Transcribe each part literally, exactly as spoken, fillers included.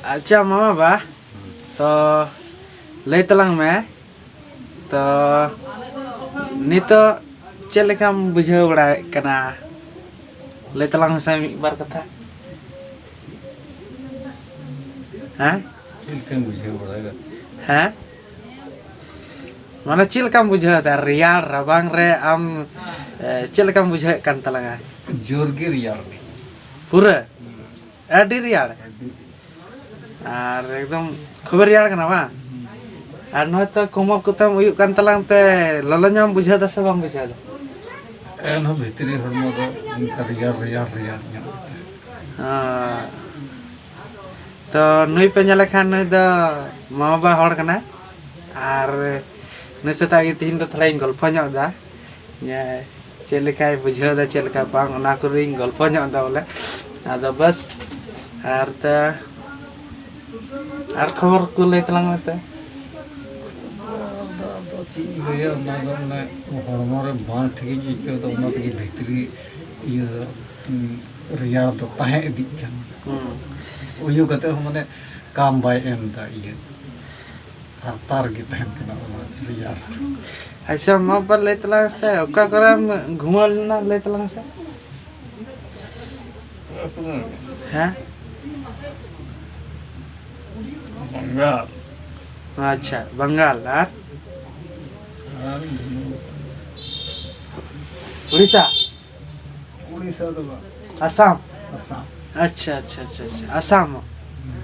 ᱟᱪᱪᱷᱟ ᱢᱟᱢᱟ ᱵᱟ, ᱛᱚ ᱞᱟᱹᱭ ᱛᱟᱞᱟᱝ ᱢᱮ, ᱛᱚ ᱱᱤᱛᱚᱜ ᱪᱮᱫ ᱞᱮᱠᱟᱢ ᱵᱩᱡᱷᱟᱹᱣ ᱵᱟᱲᱟᱭᱮᱫ ᱠᱟᱱᱟ? ᱞᱟᱹᱭ ᱛᱟᱞᱟᱝ ᱢᱮᱥᱮ ᱢᱤᱫ ᱵᱟᱨ ᱠᱟᱛᱷᱟ᱾ ᱦᱮᱸ? ᱪᱮᱫ ᱞᱮᱠᱟᱢ ᱵᱩᱡᱷᱟᱹᱣ ᱵᱟᱲᱟᱭᱮᱫᱟ? ᱦᱮᱸ? ᱢᱟᱱᱮ ᱪᱮᱫ ᱞᱮᱠᱟᱢ ᱵᱩᱡᱷᱟᱹᱣ ᱮᱫᱟ? ᱨᱮᱭᱟᱲ ᱨᱟᱵᱟᱝ ᱨᱮ ᱟᱢ, ᱮ, ᱪᱮᱫ ᱞᱮᱠᱟᱢ ᱵᱩᱡᱷᱟᱹᱣᱮᱫ ᱠᱟᱱ ᱛᱟᱞᱟᱝᱟ? ᱡᱳᱨ ᱜᱮ ᱨᱮᱭᱟᱲ ᱜᱮ᱾ ᱯᱩᱨᱟᱹ? ᱦᱩᱸ᱾ ᱟᱹᱰᱤ ᱨᱮᱭᱟᱲ? ᱟᱹᱰᱤ ᱨᱮᱭᱟᱲ᱾ ᱟᱨ ᱮᱠᱫᱚᱢ ᱠᱷᱩᱵᱮ ᱨᱮᱭᱟᱲ ᱠᱟᱱᱟ ᱵᱟᱝ? ᱦᱩᱸ᱾ ᱟᱨ ᱱᱚᱜᱼᱚᱭ ᱛᱚ ᱠᱚᱢᱚᱞ ᱠᱚᱛᱮᱢ ᱩᱭᱩᱜ ᱠᱟᱱ ᱛᱟᱞᱟᱝ ᱛᱮ ᱞᱚᱞᱚ ᱧᱚᱜ ᱮᱢ ᱵᱩᱡᱷᱟᱹᱣ ᱮᱫᱟ ᱥᱮ ᱵᱟᱢ ᱵᱩᱡᱷᱟᱹᱣ ᱮᱫᱟ? ᱮᱱᱦᱚᱸ ᱵᱷᱤᱛᱨᱤ ᱦᱚᱲᱢᱚ ᱫᱚ ᱚᱱᱠᱟ ᱨᱮᱭᱟᱲ, ᱨᱮᱭᱟᱲ, ᱨᱮᱭᱟᱲ ᱧᱚᱜ ᱜᱮ᱾ ᱦᱮᱸ᱾ ᱛᱚ ᱱᱩᱭ ᱯᱮ ᱧᱮᱞᱮ ᱠᱷᱟᱱ ᱱᱩᱭ ᱫᱚ ᱢᱟᱢᱟ ᱵᱟ ᱦᱚᱲ ᱠᱟᱱᱟᱭ᱾ ᱟᱨ ᱱᱩᱭ ᱥᱟᱛᱟᱜ ᱜᱮ ᱛᱤᱦᱤᱧ ᱫᱚ ᱛᱷᱚᱲᱟᱧ ᱜᱚᱞᱯᱷᱚ ᱧᱚᱜ ᱮᱫᱟ᱾ ᱡᱮ ᱪᱮᱫ ᱞᱮᱠᱟᱭ ᱵᱩᱡᱷᱟᱹᱣ ᱮᱫᱟ, ᱪᱮᱫ ᱞᱮᱠᱟ ᱵᱟᱝ, ᱚᱱᱟ ᱠᱚᱨᱮᱧ ᱜᱚᱞᱯᱷᱚ ᱧᱚᱜ ᱮᱫᱟ ᱵᱚᱞᱮ᱾ ᱟᱫᱚ ᱵᱟᱥ, ᱟᱨ ᱛᱚ, ᱟᱨ ᱠᱷᱚᱵᱚᱨ ᱠᱚ ᱞᱟᱹᱭ ᱛᱟᱞᱟᱝ ᱢᱮ ᱛᱚ᱾ ᱟᱫᱚ, ᱟᱫᱚ ᱪᱮᱫ ᱤᱧ ᱞᱟᱹᱭᱟ, ᱚᱱᱟ ᱫᱚ ᱢᱟᱱᱮ ᱦᱚᱲᱢᱚ ᱨᱮ ᱵᱟᱝ ᱴᱷᱤᱠ ᱤᱧ ᱟᱹᱭᱠᱟᱹᱣ ᱮᱫᱟ, ᱚᱱᱟ ᱛᱮᱜᱮ ᱵᱷᱤᱛᱨᱤ ᱤᱭᱟᱹ, ᱩᱸ, ᱨᱮᱭᱟᱲ ᱫᱚ ᱛᱟᱦᱮᱸ ᱤᱫᱤᱜ ᱠᱟᱱ ᱜᱮᱭᱟ᱾ ᱦᱩᱸ᱾ ᱩᱭᱩ ᱠᱟᱛᱮ ᱦᱚᱸ ᱢᱟᱱᱮ ᱠᱟᱢ ᱵᱟᱭ ᱮᱢ ᱮᱫᱟ ᱤᱭᱟᱹ᱾ ᱦᱟᱨᱛᱟ ᱨᱮᱜᱮ ᱛᱟᱦᱮᱱ ᱠᱟᱱᱟ ᱚᱱᱟ ᱨᱮᱭᱟᱲ᱾ ᱟᱪᱪᱷᱟ, ᱢᱟ ᱵᱟ ᱞᱟᱹᱭ ᱛᱟᱞᱟᱝ ᱥᱮ, ᱚᱠᱟ ᱠᱚᱨᱮᱢ ᱜᱷᱩᱢᱟᱹᱣ ᱞᱮᱱᱟ, ᱞᱟᱹᱭ ᱛᱟᱞᱟᱝ ᱥᱮ? ᱦᱮᱸ? ᱵᱟᱝᱜᱟᱞ᱾ ᱟᱪᱪᱷᱟ, ᱵᱟᱝᱜᱟᱞ᱾ ᱟᱨ? ᱟᱨ ᱩᱲᱤᱥᱥᱟ? ᱩᱲᱤᱥᱥᱟ ᱫᱚ ᱵᱟᱝ᱾ ᱟᱥᱟᱢ? ᱟᱥᱟᱢ᱾ ᱟᱪᱪᱷᱟ, ᱟᱪᱪᱷᱟ, ᱟᱪᱪᱷᱟ, ᱟᱪᱪᱷᱟ, ᱟᱥᱟᱢ᱾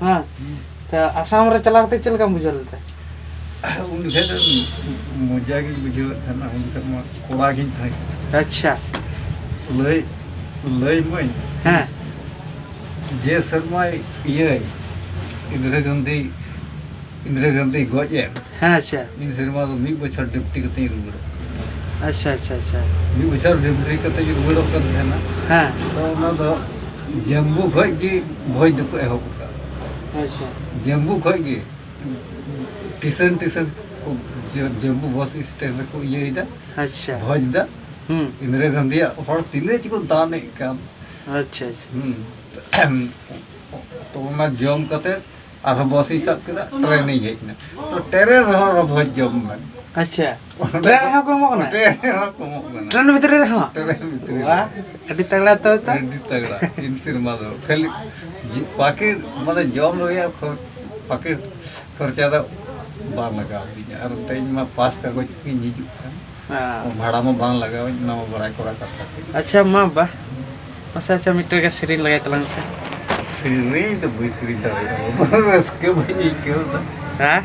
ᱦᱮᱸ᱾ ᱛᱚ ᱟᱥᱟᱢ ᱨᱮ ᱪᱟᱞᱟᱣ ᱠᱟᱛᱮ ᱪᱮᱫ ᱞᱮᱠᱟᱢ ᱵᱩᱡᱷᱟᱹᱣ ᱞᱮᱫᱟ? ᱩᱱ ᱡᱚᱠᱷᱮᱡ ᱫᱚ ᱢᱚᱡᱟ ᱜᱤᱧ ᱵᱩᱡᱷᱟᱹᱣᱮᱫ ᱛᱟᱦᱮᱱᱟ, ᱩᱱ ᱡᱚᱠᱷᱮᱡ ᱢᱟ ᱠᱚᱲᱟ ᱜᱤᱧ ᱛᱟᱦᱮᱸ ᱠᱟᱱᱟ᱾ ᱟᱪᱪᱷᱟ᱾ ᱞᱟᱹᱭ, ᱞᱟᱹᱭ ᱢᱟᱹᱧ᱾ ᱦᱮᱸ᱾ ᱡᱮ ᱥᱮᱨᱢᱟᱭ ᱤᱭᱟᱹᱭ, ᱤᱱᱫᱤᱨᱟ ᱜᱟᱱᱫᱷᱤ, ᱤᱱᱫᱤᱨᱟ ᱜᱟᱱᱫᱷᱤ ᱜᱚᱡ ᱮᱱ᱾ ᱦᱮᱸ, ᱟᱪᱪᱷᱟ᱾ ᱤᱱ ᱥᱮᱨᱢᱟ ᱫᱚ ᱢᱤᱫ ᱵᱚᱪᱷᱚᱨ ᱰᱤᱭᱩᱴᱤ ᱠᱟᱛᱮᱧ ᱨᱩᱣᱟᱹᱲᱚᱜ ᱠᱟᱱᱟ᱾ ᱟᱪᱪᱷᱟ, ᱟᱪᱪᱷᱟ, ᱟᱪᱪᱷᱟ᱾ ᱢᱤᱫ ᱵᱚᱪᱷᱚᱨ ᱰᱤᱭᱩᱴᱤ ᱠᱟᱛᱮᱧ ᱨᱩᱣᱟᱹᱲᱚᱜ ᱠᱟᱱ ᱛᱟᱦᱮᱱᱟ᱾ ᱦᱮᱸ᱾ ᱛᱚ ᱚᱱᱟ ᱫᱚ ᱡᱟᱢᱵᱩ ᱠᱷᱚᱡ ᱜᱮ ᱵᱷᱚᱡᱽ ᱫᱚᱠᱚ ᱮᱦᱚᱵ ᱟᱠᱟᱫᱟ᱾ ᱟᱪᱪᱷᱟ᱾ ᱡᱟᱢᱵᱩ ᱠᱷᱚᱡ ᱜᱮ ᱴᱤᱥᱟᱱ, ᱴᱤᱥᱟᱱ ᱠᱚ ᱡᱟ-, ᱡᱟᱢᱵᱩ ᱵᱟᱥ ᱥᱴᱮᱱᱰ ᱨᱮᱠᱚ ᱤᱭᱟᱹᱭᱮᱫᱟ, ᱟᱪᱪᱷᱟ᱾ ᱵᱷᱚᱡᱽ ᱫᱟ᱾ ᱦᱩᱸ᱾ ᱤᱱᱫᱤᱨᱟ ᱜᱟᱱᱫᱷᱤᱭᱟᱜ ᱦᱚᱲ ᱛᱤᱱᱟᱹᱜ ᱪᱚᱠᱚ ᱫᱟᱱᱮᱫ ᱠᱟᱱ᱾ ᱟᱪᱪᱷᱟ, ᱟᱪᱪᱷᱟ᱾ ᱦᱩᱸ᱾ ᱚᱱᱟ ᱡᱚᱢ ᱠᱟᱛᱮ ᱟᱨᱦᱚᱸ ᱵᱟᱥ ᱤᱧ ᱥᱟᱵ ᱠᱮᱫᱟ, ᱴᱨᱮᱱ ᱤᱧ ᱦᱮᱡ ᱮᱱᱟ᱾ ᱛᱚ ᱴᱨᱮᱱ ᱨᱮᱦᱚᱸ ᱟᱨᱦᱚᱸ ᱵᱷᱚᱡᱽ ᱡᱚᱢ ᱢᱮ᱾ ᱟᱪᱪᱷᱟ᱾ ᱚᱸᱰᱮ ᱴᱨᱮᱱ ᱨᱮᱦᱚᱸ ᱠᱚ ᱮᱢᱚᱜ ᱠᱟᱱᱟ? ᱴᱨᱮᱱ ᱨᱮᱦᱚᱸ ᱠᱚ ᱮᱢᱚᱜ ᱠᱟᱱᱟ᱾ ᱴᱨᱮᱱ ᱵᱷᱤᱛᱨᱤ ᱨᱮᱦᱚᱸ? ᱴᱨᱮᱱ ᱵᱷᱤᱛᱨᱤ ᱨᱮ᱾ ᱵᱟᱦ, ᱟᱹᱰᱤ ᱛᱟᱜᱲᱟ ᱛᱚ, ᱛᱚ᱾ ᱟᱹᱰᱤ ᱛᱟᱜᱲᱟ᱾ ᱛᱤᱱ ᱥᱮᱨᱢᱟ ᱫᱚ ᱠᱷᱟᱹᱞᱤ ᱡᱤ-, ᱯᱟᱹᱠᱤᱴ, ᱢᱟᱱᱮ ᱡᱚᱢ ᱨᱮᱭᱟᱜ ᱠᱷᱚᱨ-, ᱯᱟᱹᱠᱤᱴ ᱠᱷᱚᱨᱪᱟ ᱫᱚ ᱵᱟᱝ ᱞᱟᱜᱟᱣ ᱞᱤᱧᱟ᱾ ᱟᱨ ᱛᱮᱦᱮᱧ ᱢᱟ ᱯᱟᱥ ᱠᱟᱜᱚᱡᱽ ᱛᱮᱜᱤᱧ ᱦᱤᱡᱩᱜ ᱠᱟᱱ᱾ ᱦᱮᱸ᱾ ᱵᱷᱟᱲᱟ ᱢᱟ ᱵᱟᱝ ᱞᱟᱜᱟᱣᱟᱹᱧ, ᱚᱱᱟ ᱢᱟ ᱵᱟᱲᱟᱭ ᱠᱚᱨᱟ ᱠᱟᱛᱷᱟ ᱠᱟᱱᱟ᱾ ᱟᱪᱪᱷᱟ, ᱢᱟ ᱵᱟ, ᱢᱟᱥᱮ, ᱟᱪᱪᱷᱟ, ᱢᱤᱫᱴᱮᱡ ᱜᱮ ᱥᱮᱨᱮᱧ ᱞᱟᱜᱟᱭ ᱛᱟᱞᱟᱝ ᱢᱮᱥᱮ᱾ ᱥᱮᱨᱮᱧ ᱫᱚ ᱵᱟᱹᱧ ᱥᱮᱨᱮᱧ ᱫᱟᱲᱮᱭᱟᱜᱼᱟ ᱵᱟᱵᱟ, ᱨᱟᱹᱥᱠᱟᱹ ᱵᱟᱹᱧ ᱟᱹᱭᱠᱟᱹᱣ ᱮᱫᱟ᱾ ᱦᱮᱸ?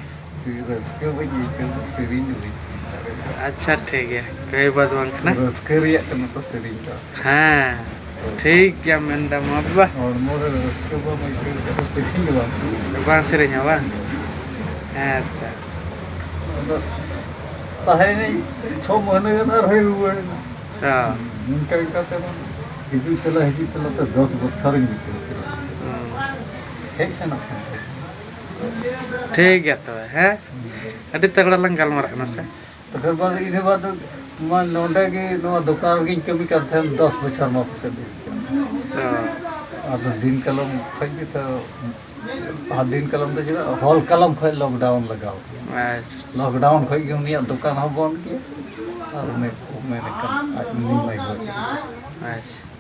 ᱨᱟᱹᱥᱠᱟᱹ ᱵᱟᱹᱧ ᱟᱹᱭᱠᱟᱹᱣ ᱮᱫᱟ, ᱥᱮᱨᱮᱧ ᱫᱚ ᱵᱟᱹᱧ ᱥᱮᱨᱮᱧ ᱫᱟᱲᱮᱭᱟᱜᱼᱟ᱾ ᱟᱪᱪᱷᱟ, ᱴᱷᱤᱠ ᱜᱮᱭᱟ, ᱠᱳᱭ ᱵᱟᱛ ᱵᱟᱝ ᱠᱟᱱᱟ᱾ ᱨᱟᱹᱥᱠᱟᱹ ᱨᱮᱭᱟᱜ ᱠᱟᱱᱟ ᱛᱚ ᱥᱮᱨᱮᱧ ᱫᱚ᱾ ᱦᱮᱸ, ᱴᱷᱤᱠ ᱜᱮᱭᱟ, ᱢᱮᱱᱫᱟ ᱢᱟ ᱵᱟᱵᱟ᱾ ᱦᱚᱲᱢᱚ ᱨᱮ ᱨᱟᱹᱥᱠᱟᱹ ᱵᱟᱢ ᱟᱹᱭᱠᱟᱹᱣ ᱞᱮᱠᱷᱟᱱ ᱫᱚ ᱥᱮᱨᱮᱧ ᱜᱮ ᱵᱟᱝ ᱦᱩᱭᱩᱜᱼᱟ᱾ ᱵᱟᱝ ᱥᱮᱨᱮᱧᱟ ᱵᱟᱝ? ᱦᱮᱸ ᱛᱚ᱾ ᱟᱫᱚ ᱛᱟᱦᱮᱸᱭᱮᱱᱟᱹᱧ ᱪᱷᱚ ᱢᱟᱹᱦᱱᱟᱹ ᱜᱟᱱ ᱟᱨ ᱦᱮᱡ ᱨᱩᱣᱟᱹᱲ ᱮᱱᱟ᱾ ᱦᱮᱸ᱾ ᱱᱚᱝᱠᱟ ᱤᱱᱠᱟᱹ ᱛᱮ ᱢᱟ ᱦᱤᱡᱩᱜ ᱪᱟᱞᱟᱜ, ᱦᱤᱡᱩᱜ ᱪᱟᱞᱟᱜ ᱛᱮ ᱫᱚᱥ ᱵᱚᱪᱷᱚᱨᱤᱧ ᱵᱤᱛᱟᱹᱣ ᱠᱮᱫᱟ᱾ ᱦᱩᱸ᱾ ᱦᱮᱡ ᱥᱮᱱᱚᱜ ᱠᱟᱱ ᱛᱟᱦᱮᱸᱫ᱾ ᱴᱷᱤᱠ ᱜᱮᱭᱟ ᱛᱚᱵᱮ, ᱦᱮᱸ? ᱟᱹᱰᱤ ᱛᱟᱜᱲᱟ ᱞᱟᱝ ᱜᱟᱞᱢᱟᱨᱟᱜ ᱠᱟᱱᱟ ᱥᱮ? ᱛᱚᱠᱷᱚᱱ ᱵᱟᱫᱽ, ᱤᱱᱟᱹ ᱵᱟᱫᱽ ᱢᱟ ᱱᱚᱰᱮ ᱜᱮ ᱱᱚᱣᱟ ᱫᱚᱠᱟᱱ ᱨᱮᱜᱮᱧ ᱠᱟᱹᱢᱤ ᱠᱟᱱ ᱛᱟᱦᱮᱸᱫ ᱫᱚᱥ ᱵᱚᱪᱷᱚᱨ ᱢᱟ ᱯᱟᱥᱮᱡ ᱦᱩᱭᱩᱜ ᱠᱟᱱ᱾ ᱚ᱾ ᱟᱫᱚ ᱫᱤᱱ ᱠᱟᱞᱚᱢ ᱠᱷᱚᱡ ᱜᱮ ᱛᱚ, ᱟᱨ ᱫᱤᱱ ᱠᱟᱞᱚᱢ ᱫᱚ ᱪᱮᱫᱟᱜ, ᱦᱚᱞ ᱠᱟᱞᱚᱢ ᱠᱷᱚᱡ lockdown ᱞᱟᱜᱟᱣ ᱠᱟᱱᱟ᱾ ᱟᱪᱪᱷᱟ᱾ Lockdown ᱠᱷᱚᱡ ᱜᱮ ᱩᱱᱤᱭᱟᱜ ᱫᱚᱠᱟᱱ ᱦᱚᱸ ᱵᱚᱱᱫ ᱜᱮᱭᱟ ᱟᱨ ᱩᱱᱤ ᱠᱚ ᱢᱮᱱ ᱠᱟᱱ ᱟᱡ ᱩᱱᱤ ᱢᱟᱭ ᱜᱚᱡ ᱮᱱ᱾ ᱟᱪᱪᱷᱟ᱾